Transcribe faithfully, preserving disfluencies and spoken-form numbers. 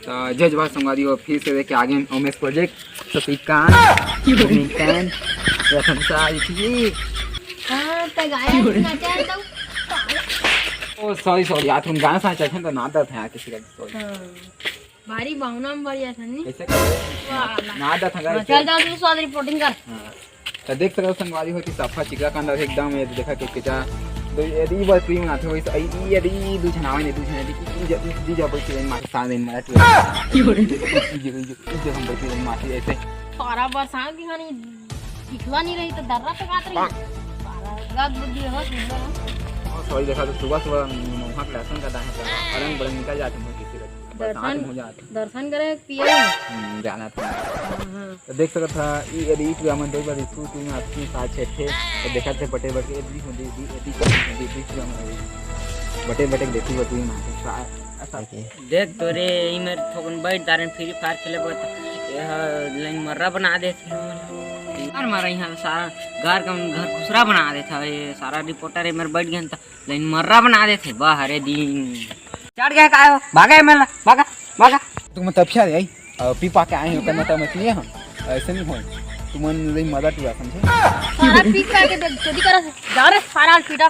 तो जय जोहार संगवारी हो, फिर से लेके आ गए हम उमेश प्रोजेक्ट। तो पिकान, पिकान, रतन सारी थी। हाँ, तो गाया नाचा है तो। ओ सॉरी सॉरी यार, तुम गाना सुना चाहते हैं तो ना दर्द है किसी का। सॉरी। हाँ। भारी भावना में भर जाता नहीं। कैसे कर? वाह। ना दर्द है। चल जाओ तू स्वाद रिपोर्टिंग कर। हाँ। तो देख सकते हो संगवारी हो कि सफा चिकरा कांदा एकदम ये देखा के किचा। तो यदि बार प्रेम आते हो इस, यदि दू झनावे ने दू झने दी दी जा बैठी रे मार साथ दिन मार तू। ये हम बैठी रे मार ऐसे। सारा बरसात की खानी दिखला नहीं रही तो दर्रा पे काट रही। सारा गद बुद्धि हो। सॉरी देखा तो सुबह सुबह वहाँ पे लहसुन का दाना अलग बड़े निकल जाते हैं किसी का। बरसात में हो जाते। दर्शन करे पिए। हम्म, जाना था। हाँ। तो देख सकत था, ई यदि ई पूरा मन दो बार स्कूल में आपकी साथ छे थे, तो देखा थे बटे बटे, यदि हो दी, यदि, यदि, यदि पूरा मन दो। बटे बटे देखी बटुई मार के, सा-, ऐसा। देख तो रे, ई मेर थोकन बैठ दारन फ्री फायर खेले बर, ये ह लाइन मर्रा बना देथे। यार मारा यहाँ सारा घर का घर घुसरा बना देथे, ये सारा रिपोर्टर ये मेर बैठ गए त लाइन मर्रा बना देथे, बाहरे दिन। चढ़ गया का हो? भागा है मेला, भागा, भागा। तुम तब क्या रे, और पी पा के आए हो, करना तो मत लिए हम। ऐसे नहीं हो। तुम नहीं मदद हुआ, समझे? सारा पी पा के चोरी करा, जा रे, सारा पीटा।